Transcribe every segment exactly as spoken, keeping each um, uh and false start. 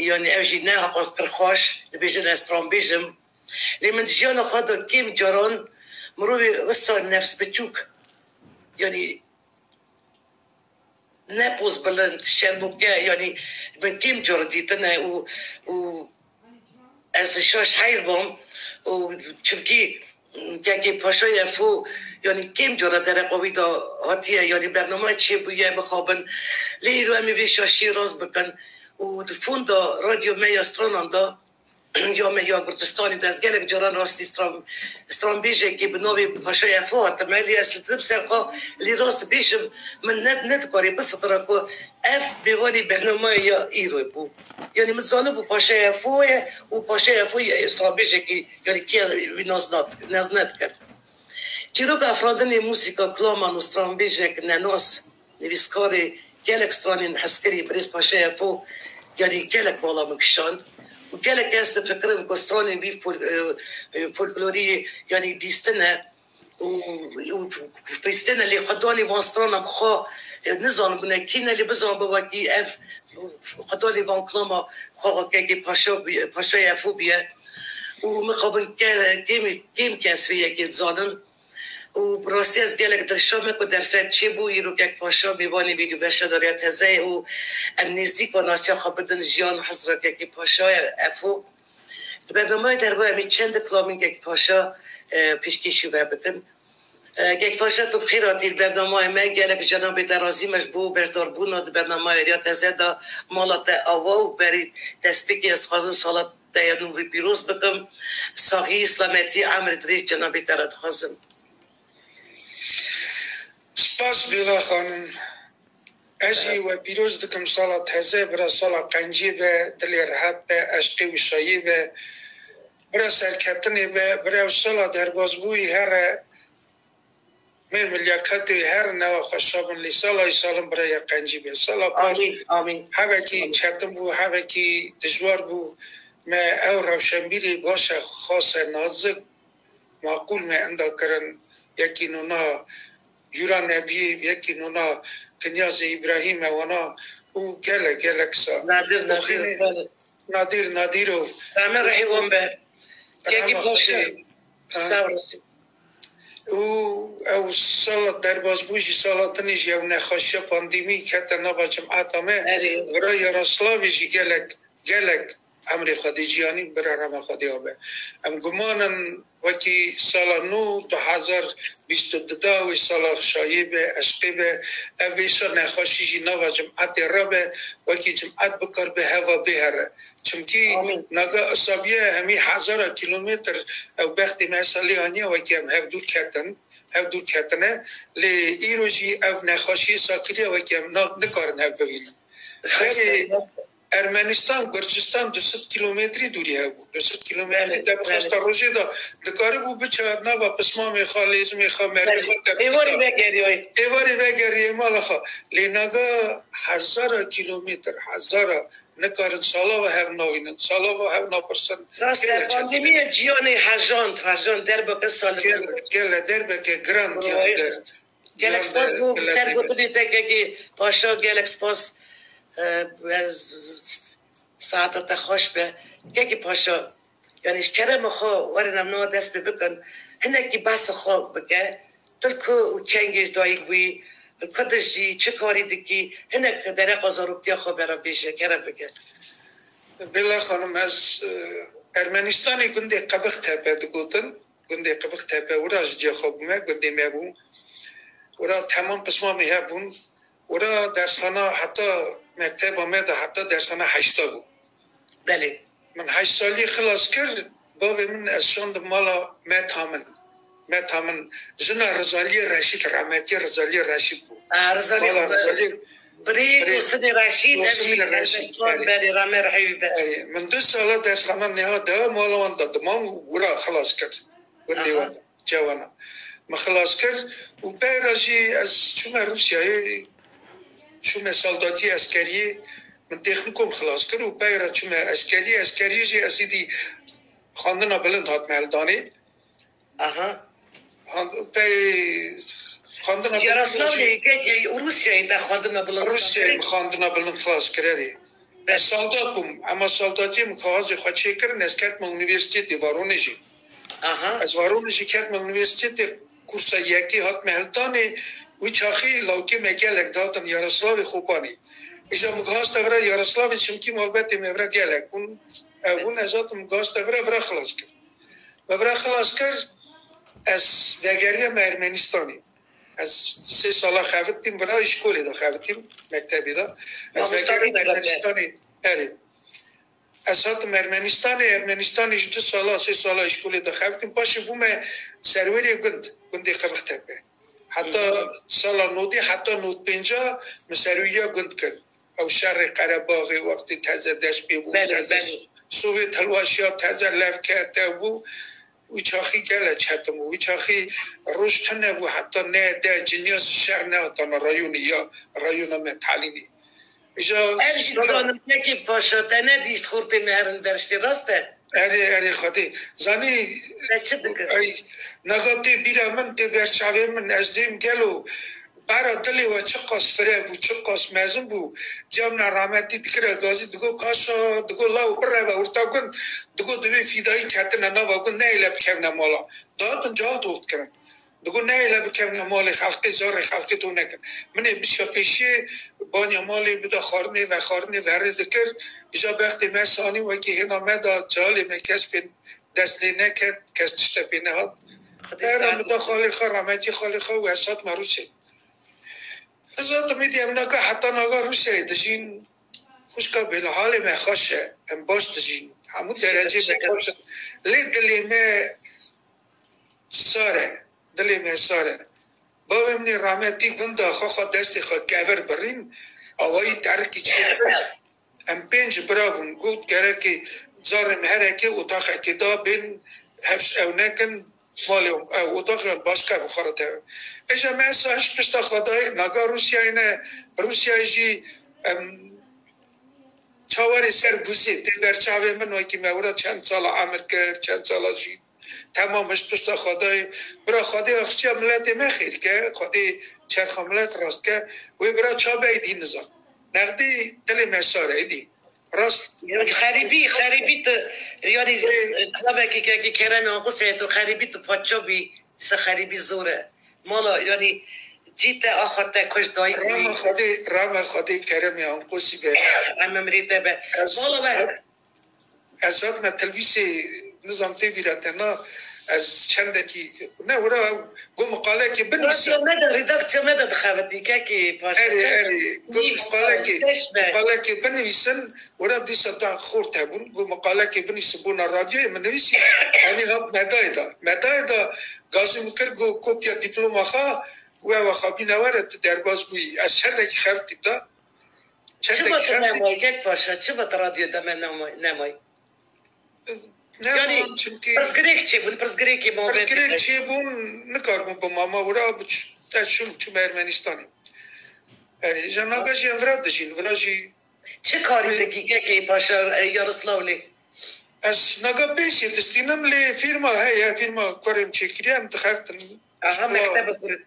yanî ev jî ne heqas pir xweş, dibêjin ez stranbêj im. Lê min di jiyana xwe de kêm caran mirovê wisa nefs biçûk, yanî ne poz bilind, şermûke, yanî min kêm cara dîtine û, û ez şaş heyr bûm û çimkî Kekê Paşa Efo, yanî kêm cara dereqa wî de hatiye, yanî bername çêbûye mixabin. Lê îro em ê vê şaşiyê rast bikin û di fonda radyo me ya stranan de ya me ya Kurdistanê de ez gelek caran rastî stran, stranbêjekê bi navê Paşa Efo hatime, lê ez li ser xwe lê rast bêjim, min ne, nedikarê bifikira ku ev mêvanê bernameya ya îro bû. Yanî min zanibû Paşa Efo ye û Paşa Efo ye stranbêjekî, yanî kê wî nas nat-, nas nedikir. Çîroka afirandinê muzîka, klaman û stranbêjek nenas, nivîskarê gelek stranên hezkirî, birêz Paşa Efo, yanî gelek bala min kişand û gelek kes difikirin ku stranên vî fol-, e, e, folklorî, yanî bîstine û, û bîstine, lê xwedanê van strana bi xwe, e, nizanibûne kî ne, lê bizanibû wekî ev xwedanê van klama xwe Kekê Paşa bûye, Paşa Efo bûye û mixabin ke-, kêm, kêm kes vê yekê dizanin. Û bi rastî ez gelek dilşa me ku derfet çêbû, îro Kek Paşa mêvanê vîdyobeşa Derya Teze ye û em nêzîk ve nasiya xwe bidin jiyan hizra Kekî Paşa Efo. Di bernameyê derve em ê çend klamên Kekî Paşa, e, pêşkêşî we bikin. E, Kek Paşa, tu bi xêr hatî li bernameyê me. Gelek ji cenabê te razî me ji bo beşdarbûna di bernameya Derya Teze de. Mala te ava û berî destpêkê ez dixwazim sala te ya nû wî pîroz bikim. Saxî, selametî, emrê dirêj cenabê te re dixwazim. Spas Bêla xanim. Ez jî we pîroz dikim sala teze, bira sala qenciyê be, dilê rehet be, eşqê wişayê be, bira serketinê be, bira ew sala derbazbûyî here, mêr milyaketê here newa xweşa bin, lê sala îsalin bira ya qencî be. Sala par Amîn, amîn. Hevekî çetin bû, hevekî dijwar bû. Me ew rewşenbîrê baş e, xas e, nazik, maqûl me enda kirin. Yekî nûna Yûra Nebiyê, yekî nûna Kinyazê Îbrahîm e wana û gelek, gelek sa. Nadir, Nadir, Nadir, Nadir Nadirov. Rehme rehî wan be. Yekî Rehma baş e. Xwedê. Ha. Sağ olasın. Û ew sala derbazbû jî sala dinê jî ew nexweşiya pandemî kete nava cimata me. Erê. Vira Yaroslavê jî gelek, gelek emrê Xwedê ciyanî bira rema Xwedê abe. Em guman in wekî sala nû du hezar bîst û du da wê sala şayê be, eşqê be, ev vêşa nexweşî jî nava cimetê re be, wekî cimet bikar be heva bê here. Çimkî Amîn. Naga isabiye hemî hezara kîlometr ew bextê me salê aniye wekî em hev dûr ketin, hev dûr ketine. Lê îro jî ev nexweşiyê sakiriye wekî em na-, nikarin hev bivînin. Rast e, Berê rast e. Ermenistan, Gurcistan du sed kîlometrî dûrî hebû. Du sed kîlometrî Belê, te bixwesta belê. Rojê de dikaribû biçe nava pismamê xwe, lêzimê xwe, mervê Belê. Xwe te Êvarî bikar. Vegeriyoy. Êvarî vegeriye mala xwe. Lê naga hezara kîlometr, hezara nikarin sala ve hev navînin. Sala ve hev napirsin. Rast e, Gelek pandemiya ciyanê hejand, hejand derbeke salibû. Gel-, gele derbeke giran Rast. Giyan de, Gelek giyan spas de bû, ser miletê me. Gotinê te Kekî Paşa, gelek spas. E, ez, saeta te xweş be. Kekî Paşa, yanî ji kerema xwe werin em niha dest pê bikin. Hinekî behsa xwe bike. Tu li ku û kengê ji dayik bûyî, li ku dijî, çi karî dikî, hinek dereqa zaroktiya xwe bera bêje, kerem bike. Bêla xanim, ez, e, Ermenistanê gundê Qebixtepe digotin. Gundê Qibixtepe wira ji cihê xwe bûme, gundê me bû. Wira temam pismamê hebûn. Wira dersxana heta mekteba me de heta dersxana heşta bû. Belê. Min heşt saliyê xilas kir, bavê min ez şandim mala Meta min. Meta min jina Rizaliyê Reşîd, rehmetiyê Rizaliyê Reşîd bû. A, Rizaliyê Mala Reşîd. Rizaliyê Birî Tosinê Reşîd, em jî Tosinê Reşîd, helbestvan belê. Berê, rame rehê wî be. Berê. Min du sala dersxana niha de mala wan de dimam û wira xilas kir. Wira Aha. Wan de, cewana. Min xilas kir û peyra jî ez çûme Rûsyayê, çûme saldatî eskeriyê, min têxnîkom xilas kir û peyra çûme eskeriyê, eskeriyê jî ez êdî xwendina bilind hatime hildanê. Aha. Xwend-, pey xwendina bilind Yaroslavlê, jî ke-, ke-, Rûsyayê te xwendina bilind Rûsyayê xilas kirî? Min xwendina bilind xilas kirerê. Ez saldat bûm, ema saldatiyê min kaxezê xwe çêkirin, ez ketime unîversîtetê Varonejê. Aha. Ez Varonejê ketime unîversîtetê, kursa yekê hatime hildanê, wî çaxî lawkê me gelek dihatin Yaroslavê Xopanê. Îja min gihasta vira Yaroslavê, çimkî malbetê me vira gelek bûn. Ew bûn, ez hatim gihasta vira, vira xilas kir. Me vira xilas kir, ez vegeriyame Ermenistanê. Ez sê sala xebitîm vira, îşkolê de xebitîm, mektebê de. Ez Mamosta vegeriyame Rîdî de. Ermenistanê. Erê. Ez hatim Ermenistanê, Ermenistanê ji du sala, sê sala îşkolê de xebitîm. Paşê bûme serwerê gund, gundê Qirixtepe. Heta Hı hı. sala nodî, heta nod pênca min serweriya gund kir. Ew şerê Qerebaxê wextê teze dest pê bû, Belê, teze belê. Sovêt hilweşiya, teze lev kete bû. Wî çaxî gelek çetin bû. Wî çaxî roj tune bû, heta ne de cinya ji şer nehatana rayonê ya, rayona me Talînê. Îja Ev jî sala dizanim, yekî paşa te nedîşt xortê me herin ber ştê, rast e? Erê, erê, Xwedê. Zanî, Te çi dikir? Ey, naga tê bîra min, tê ber çavê min, ez dêm gelo. Bara dilê we çiqas fireh bû, çiqas mezin bû. Camna rahmetî dikire gazî, digo, "Paşa", digo, "Law bireve orta gund", digo, "Divê fîdayî ketine nava gund, nehêle bikevine mala." Dihatin cal dov dikirin. Digo, "Nehêle bikevine malê xelkê, zarê xelkê to nekin." Min ê biçe pêşiyê, banya malê bida xwarinê, vexwarinê, verê dikir. Îja bextê me sanî wekî hêna me da, calê me kes pê dest lê neket, kes tişte pê nehat. Xwedê Her send min da xalê xwe, rahmetî xalê xwe û ez hatime Rûsê. Ez hatim êdî, em naga heta naga Rûsyayê dijîn, xwişka bêla halê me xweş e, em baş dijîn. Hemû derecê me xweş e. Lê dilê me sar e. Dilê me sar e. Bavê min ê rahmetî vinda xwe xwe destê xwe kevir birîn, awayî terikî çêkir. Em pênc bira bûn. Got, "Gerekê zarê me herekê otaxekê da bên, hevş ew nekin, malê ew otaxê başka bi xwe re teve." Îja me sa ji pişta xwe dayê, naga Rûsyayê ne, Rûsyayê jî em çawarê ser bûzê tê ber çavê min, wekî me wira çend sala emir kir, çend sala jî. Temam, hişt pişta Xwedayê. Bira, Xwedê axçiya miletê me xêr ke, Xwedê çerxa milet rast ke. Wê bira çabe êdî nizam. Nexdî dilê me sar e êdî. Rast. Yanî xerîbî, xerîbî tu, yanî, Ê, e, kitabekî ke, ke Kerem Anqusê tu xerîbî tu paça bî, dîsa xerîbî zor e. Mala, yanî cî te, axa te, kuj dayik Rama bî. Xwedê, rama Xwedê Keremê Anqusî be. Em emrê te be. Ez Mala me. Ez hatime telvîzê, nizam tê bîra te na, ez çendekî, ne wira, got miqalekê binivîsin. Radyo me de, redaksiya me de dixebitî, kekê Paşa. Erê, erê, got miqalekê, miqalekê binivîsin, wira dîsa da xort hebûn, got miqalekê binivîsin bona radyoyê, min nivîsî, anî hat medayê da. Medayê da, gazî min kir, got kopya dîploma xwe, we we xwe bîne were, tu derbas bûyî. Ez çendekî xebitî da. Çima tu nemayî, kek Paşa? Çima tu radyo de me nemayî? Yanî, pirsgirêk çêbûn, pirsgirêkê mabê. Pirsgirêk çêbûn, nikaribûn bi mama wira, ez çûm, çûm Ermenistanê. Erê, ji naga jî em vira dijîn, vira jî. Çi karî dikî, kekê Paşa, e, Yaroslavlê? Ez naga pêşê distînim, lê fîrma heye, fîrma kurê min çêkiriye, em dixebtin. Aha, mektebe kurê.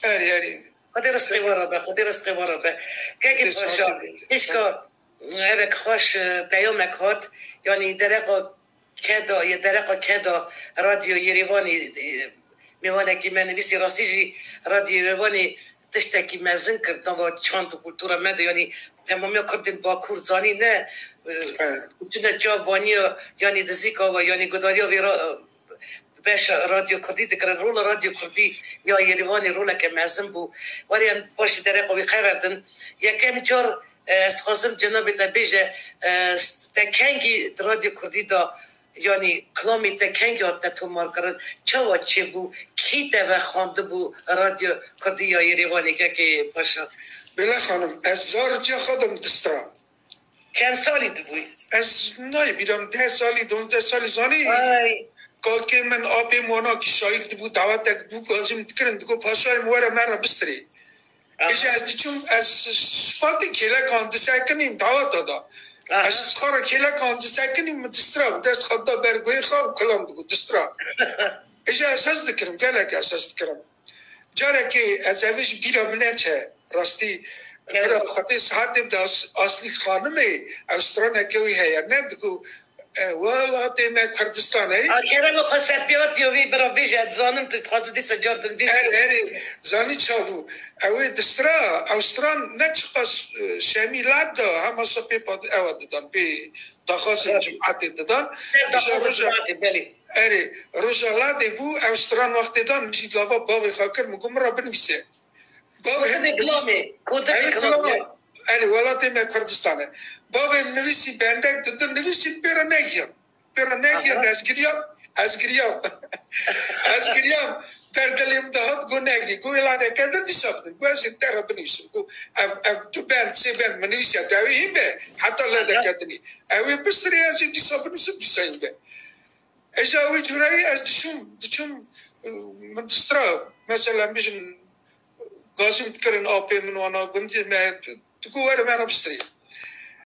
Erê, erê. Xwedê rizqê we re be, Xwedê rizqê we re be. Kekê Paşa, pişka, evek xweş, e, peyamek hat, yanî dereqa keda, ye dereqa keda Radyo Yerêvanê, e, mêvanekî me nivîsî, rastî jî Radyo Yerêvanê tiştekî mezin kir nava çand û kultura me de, yanî temamiya Kurdên Bakur zanî ne, e, çine çav baniya, yanî dizîka we, yanî gudariya vê ra-, beşa Radyo Kurdî dikirin. Rola Radyo Kurdî ya Yerîvanê roleke mezin bû. Warê em paşê dereqa wî xever din. Yekem car, e, ez dixwazim cenabê te bêje, e, te kengî di Radyo Kurdî de, yanî kilamê te kengî hatine tomarkirin? Çawa çêbû? Kî te vexwandibû Radyo Kurdî ya Yerîvanê, kekê Paşa? Bêle xanim, ez zarociya xwe de min distira. Çend salî dibûyî? Ez nayê bîra min, deh salî, duwazdeh salî zanî. Ay. Kalkê min, apê min wana kî şayik dibû, dawetek dibû, gazî min dikirin, digot, "Paşayê min were me re bistirê." Aha. Îja ez diçûm, ez spatê kêlekan disekinîm, daweta da. Aha. Ez sixara kêlekan disekinîm, min distira, dest xwe da ber guhê xwe û kilam digot, distira. Îja ez hez dikirim, gelek ez hez dikirim. Carekê ez evê ji bîra min neçe, rastî, Bira xwedê saetê bi de Aslî Xanimê ew straneke wî heye, ne digo, e, welatê me Kurdistan e. A kerem xwe serpêwatî wî bira bêje, dizanim tu dixwazî dîsa car din bî. Erê, erê, zanî çav bû. Ew ê distra, ew stran ne çiqas, e, Şemî lad da, hema sa pê pat-, ewa didan, pê daxwazên cimatê didan. Ser daxwazên cimatê, belê. Erê, roja ladê bû, ew stran wextê dan, min jî lava bavê xwe kir, min got, min re binivîse. Bavê Kodin Îslamê, kodin Îslamê. Erê, welatê me Kurdistan e. Bavê nivîsî bendek didin, nivîsî pê re negiyan. Pê re negiyan, ez giriyam, ez giriyam. Ez giriyam, derdilê min dihat, got negirî. Got welateke din dîsa bidin. Got ez ê te re binivîsim. Got ev, ev du bend, sê bend min nivîsiya dawî hîn be, heta ledeke dinî. Ew ê bistirê, ez ê dîsa binivîsim, dîsa hîn be. Êja wî cûreyî ez diçûm, diçûm, e, min distra, mesela, bijin, gazî min dikirin apê min wana gundî me, digo were me re bistirê.